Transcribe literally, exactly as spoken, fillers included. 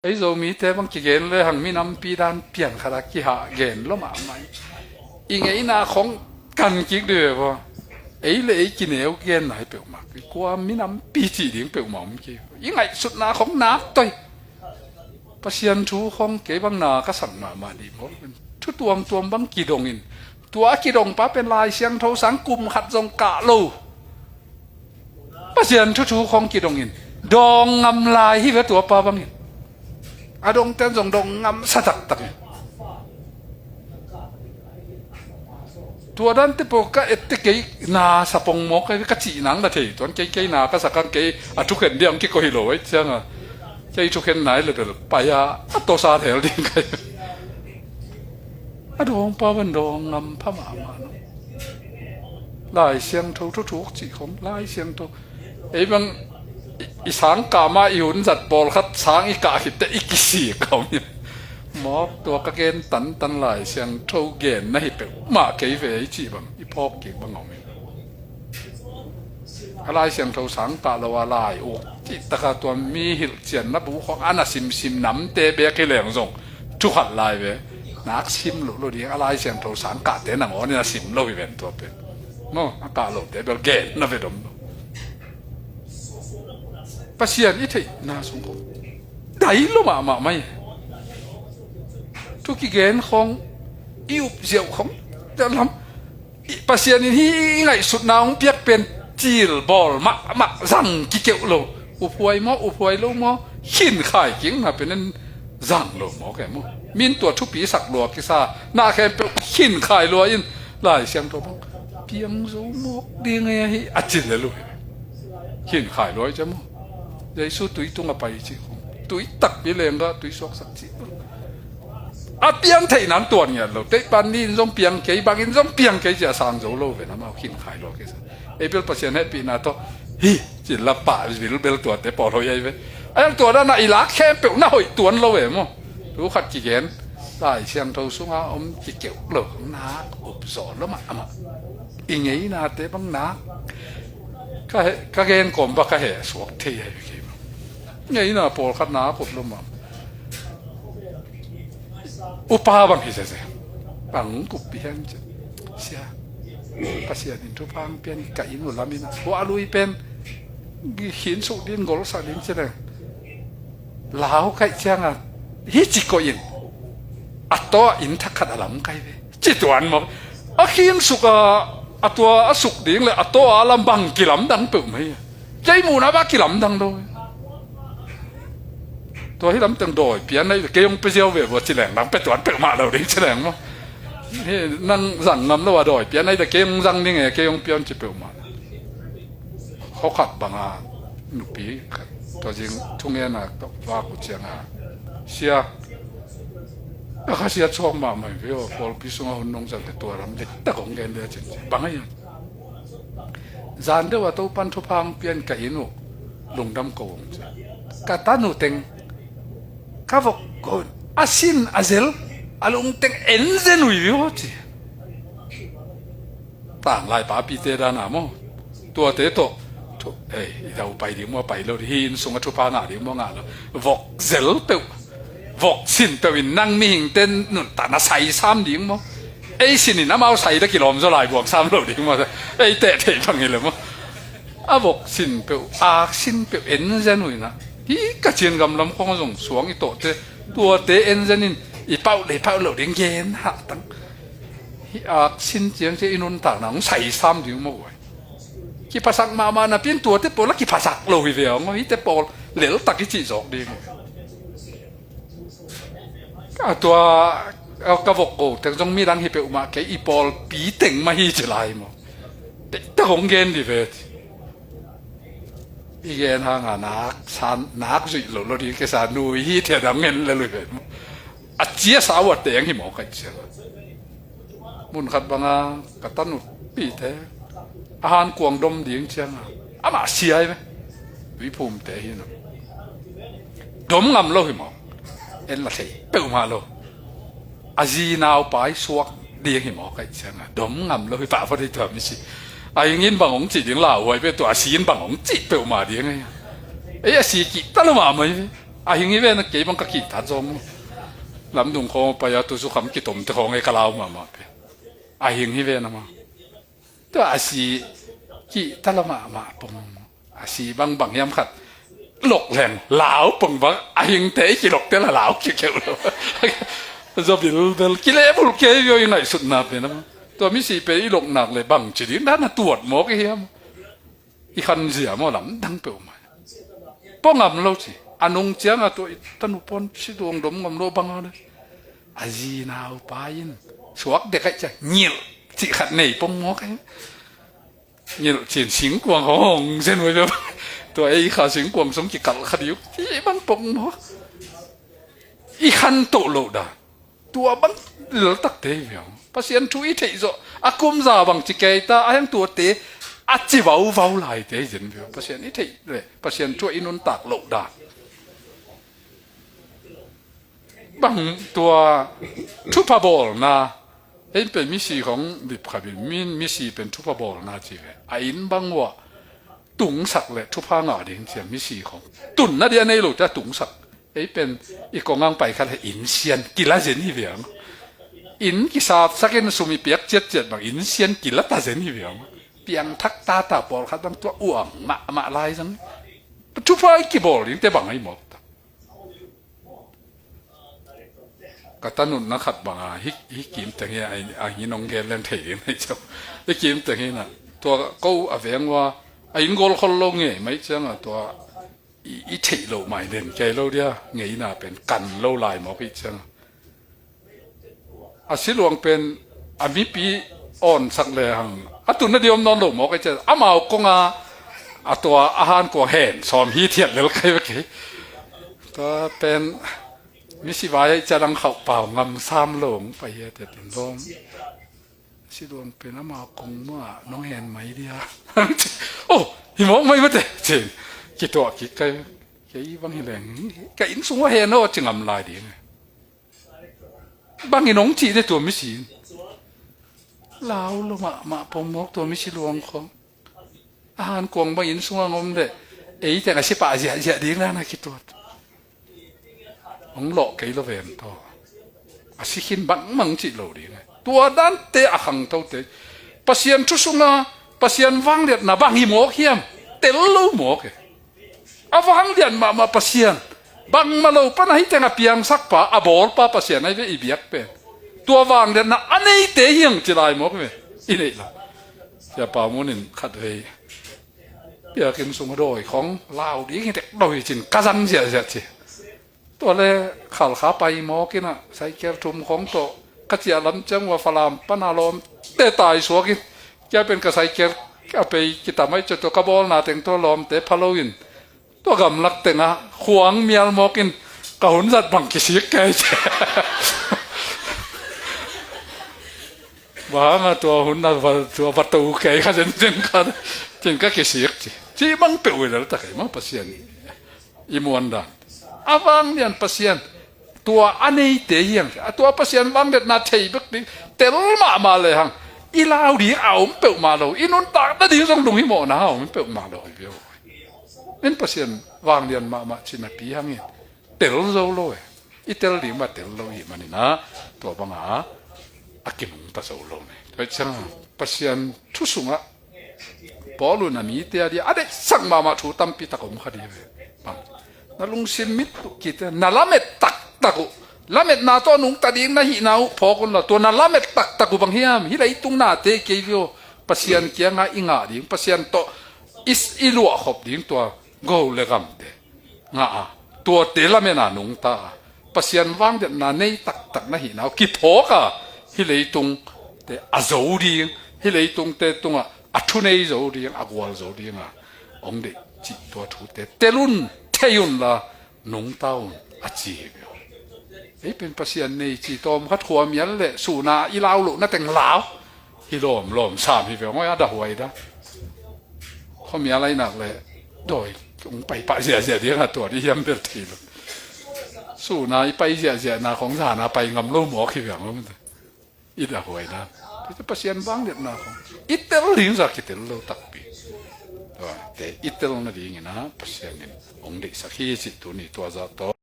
Ei Zomite bang kigen le hang minampi dan pian khat a kihah gen lo mahmah. I ngeina khong kan kik dih ve baw. Ei le ei kineu genna hi peuhmah. Kua minampi cih ding peuhmah om kei. I ngaihsutna khong nak toi. Pasian thu khong kei bang na ka sak mahmah dih maw. Thu tuamtuam bang kidongin, tua a kidongpa pen Lai Siangtho sang kum khat zong kah lo. Pasian thuthu khong kidongin dawng ngam lai hi ve, tuapa bangin a dongten zong dawng ngam sa taktakin. Tua dante pawl ka ette kei na sapong mawk ka cih nang la thei tuan kei, kei na ka sakang kei a thukhen diang kiko hi lo ai cianga. Kei thukhen nai le bel pai a a tosa thel ding kai. A dawngpa van dawng ngam pha mahmah no. Lai Siangtho thuthuk cih khong Lai Siangtho. Ei bang i, i sang kah ma i hun zat pawlkhat sang i kah khitte i kisik a om hi. Mawk tua ka gen tantan Lai Siangtho gen na hi peuhmah kei ve i cih bang i phawk kik bang a om hi. A Lai Siangtho sang kah lo a lai uk cih taka tua mi hilhcianna bu khong a na simsim namte bek hi leng zong thukhat lai ve. Nak sim lo lo ding a Lai Siangtho sang kahte nangawn in a sim lo hi ven tua pen. Maw a kah lote bel gen na ve dom lo. Pasian i theihna sung khong dai lo mahmah mai. Thu kigen khong i up ziau khong lam. Pasian in hih i ngaihsutna hong piak pen cilbawl mahmah zang kikeuh lo. Uphuai maw, uphuai lo maw, khinkhai kikna pen en zang lo maw kei maw. Min tua thupi sak lua kisa na khempeuh khinkhai lua in Lai Siangtho bang piang zo mawk ding e hi a cin le lu hi. Khinkhai lua i cia maw. Jesu tui tung a pai cih khong tui takpi lengga tui suaksak cih. A piang theih nang tuan ngiat lo. Teihpan ni in zong piang kei, bangin zong piang kei cia sang zo lo ve na mau khin khai lo kei sa. Ei bel Pasian hehpihna tawh hi cin la pah vilbel tuate pawl hoih ai ve. A yang tua dana i lak khempeuh na hoih tuan lo ve maw. Tu khat kigen Lai Siangtho sunga om kikeuh lo nak up zaw lo mahmah. I ngeinate bang nak ka gen kawm bak ka heh suak thei ai ve kei maw. Ngeina pawlkhat nak up lo mah. Upa bang hi sese. Bang kup pi hen cia. Sia. Pasian in thupha pian ka inn uh lamin a hua lui pen khin suk din gol sa din ci leng. Lau kaih cianga hi ci koih in a taw a inn thak khat a lam kai ve. Ci tuan mawk a khin suk a, a tua a suk ding le a taw a lam bang kilamdang peuh mai. Kei muhna bah kilamdang lo. Tua hi lamteng dawi pian ahi ve, kei hong pia ziau ve vua ci leng dang pia tuan peuhmah lo ding ci leng maw. Hi nang zang ngam lo a dawi pian ahi ve, kei hong zang ding e, kei hong pian ci peuhmah. Khawkhat banga nupi tua zing thungen a vak uh cianga sia a kha sia chuak mahmah ve aw, pawlpi sunga hun nong zante tua lam diktak hong gen ve a cin ci bang ahi. Zan deuh a Topan thupha hong pian ka inn uh lungdam ko hong ci. Ka tanu teng ka vok ko a sin a zel a lungteng en zen ui vio ci. Tanglai papite dana maw. Tuate tawh thu ei i dau pai ding maw, pai lo ding hi, inn sunga thupha ngah ding maw, ngah lo. Vok zel peuh vok sin peuh in nang mihingte nuntakna saisam ding maw. Ei sin in amau sai da kilawm zaw lai buang sam lo ding maw. Ei teh thei bang hi le maw. A vok sin peuh, ak sin peuh en zen uh ina hi ka cian gamlam khong zong suang i tawhte tuate en zen in i pauh le pauh lo ding gen hahtang. Hi ak sin ciang cia i nuntakna hong saisam ding maw uai. Kiphasak mahmah napi in tuate pawl a kiphasak lo hi ve hong aw, hite pawl leltak i cih zawk ding uh. A tua a ka vok ko teng zong midang hi peuhmah kei, i pawlpi teng mah hi ci lai maw. Teitak hong gen dih ve ci. I gen hanga nak san nak zuih lo lo ding kesa nui hi thia dang ngen le lui ve maw. A cia sa uh a teng hi maw kaih ciang. Mun khat banga ka tanu pite a han kuang dom ding cianga amah sia hi ve. Tuiphumte hi na dom ngam lo hi maw. En la thei peuhmah lo. A zi naupai suak ding hi maw kaih cianga dom ngam lo hi pah phot hi tua misi. A hingin bang hong cih ding lauhuai ve tua a si in bang hong cih peuhmah ding hi. Ei a si kihta lo mahmah hi ve. A hing hi ven a, kei bang ka kihtat zong maw. Lamdung khawng pai a, tuzu kham kitom te khawng ei ka lau mahmah pen. A hing hi ven a maw. Tua a si kihta la mahmah pong. A si bangbang hiam khat lok leng lau pong bang, a hingte i kilokte la lau kikheuh lo. Zaw bilbel kilehbulh kei vio i ngaihsutna pen a maw. Tua misi pen i lok nak le bang ci ding dan a tuat mawk i hiam. I khanzia maw, lamdang peuhmah. Pua ngam lo ci. A nung ciangah tua i tanu pawn si duang dom ngam lo bang a le. A zi naupa in suak dek aih ciang ngilh cih khat nei pong mawk aih. Ngilh cin singkuang hong zen ua bia bang. Tua ei kha singkuang sung kikalh kha dih uh. Cih bang pong mawk. I khantoh loh dan. Tua bang leltakte hi viau. Pasian thu i theih zawh a kum za bang ci kei ta, a hiang tuate a ci vauvau laite hi zen viau. Pasian i theih le Pasian thu i nuntak loh dan. Bang tua thupha bawlna. Ei pen misi khong dip kha bin, min misi pen thupha bawlna ci ve. A inn bang uah tungsak le thupha ngah ding cia misi khong. Tunna dia nei lo cia tungsak. Ei pen i kong ang pai khat he inn sian kila zen hi viang. Inn kisapsak in sum i piak ciatciat bang inn sian kila ta zen hi viang. Piangthak tata pawlkhat bang tua uang mahmah lai zang. Thupha i kibawl ding te bang ai mawk ta. Ka tanutna khat banga hi, hi kim teng hi a, a hi nong gen leng thei ding nei cau. Hi kim teng hi na. Tua ko a veng ua, a inn gol khol lo ngei mai cianga tua i, i theih loh mai den kei lo dia, ngeina pen kan lo lai mawk hi cianga. A siluang pen a mipi awnsak le hang a tunna diom nawn lo mawk hi cianga. Amau konga a tua a han kuang hen sawm hi thiat lel kai vek hi. Tua pen misi vai aih cia dang khauh pau ngam sam lo hong pai hi a tia tun dawm. Siluang pen ama kong mua nong hen mai dia. Oh, hi mawk mai mate cin. Kituah kik kai. Kei bang hi leng ka inn sung a hen aw ci ngam lai ding. Bang in hong cih de tua misi in. Lau lo mahmah pong mawk tua misi luang khong. A han kuang bang inn sungah ngom leh ei teng a si pah ziahziah ding dan a kituat. Hong lawh kei lo ven tawh a si khin bangmang cih lo ding. Tua dante a khangtote Pasian thu sunga Pasian vangliatna bang hi mawk hiam? Tel lo mawk e. A vangliat mahmah Pasian. Bangmah lo pan a hi teng a piangsak pa a bawl pa Pasian ahi ve i biak pen. Tua vangliatna a neite hiang ci lai mawk ve. I neih lo. Siapa munin khat vei biakinn sung a dawi khong lau ding hi tek dawi cin ka zang ziahziah ci. Tua le Khalkha pai mawk in a saikel thum khong tawh ka ciah lam ciang ua Falam pan a lawmte taisuak in kia pen ka saikel a pei kitam aih ciah tua ka bawlna teng tua lawmte pha lo in tua gamlak tengah khuang mial mawk in ka hun zat bang kisik kei ci. Bang a tua hun a va, tua va to kei kha zenzen kha cin ka kisik ci. Ci bang peuh uh lel ta kei ma Pasian i muan dan. A vanglian Pasian tua a neite hiang a tua Pasian vangliatna thei bek ding tel mahmah le hang i lau ding a om peuhmah lo i nuntakna ding zong lunghimawhna a om peuhmah lo hi viau. In Pasian vanglian mahmah cinapi hangin tel zo lo e. I tel ding mah tel lo hi maninah tua banga a kinungta zo lo ne. Tua ciang Pasian thu sungah Paul un a mite a dia a deihsak mahmah thu tampi tak om kha dih ve. Bang na lungsim mit uh kite na lamet taktak uh lametna tawh nungta ding na hihna uh phawk unla tua na lamet taktak uh bang hiam? Hih leitung nate kei vio Pasian kiangah i ngah ding Pasian tawh i, i luahkhop ding tua go le gamte ngah a tuate lamena nungta a Pasian vangliatna nei taktak na hihna uh kiphawk a hih leitungte a zo ding hih leitungte tungah a thunei zo ding a gual zo dinga hong deih cih tua thute tel un thei unla nungta un a ci hi ve. Ei pen Pasian nei ci tawm khat khuamial le suna i lau lohna teng lau hi lawm lawm sam hi ve ngoi a dahuai da. Khuamial aih nak le dawi hong pai pah ziahziah ding a tua dih hiam bel thei lo. Suna i pai ziahziahna khong zana pai ngam lo mawk hi ve ngom. I dahuai dan Pasian vangliatna khong i tel ding zah kitel lo takpi. Te i tel nadingin a Pasian in hong deihsak hi cih tuni tua zah tawh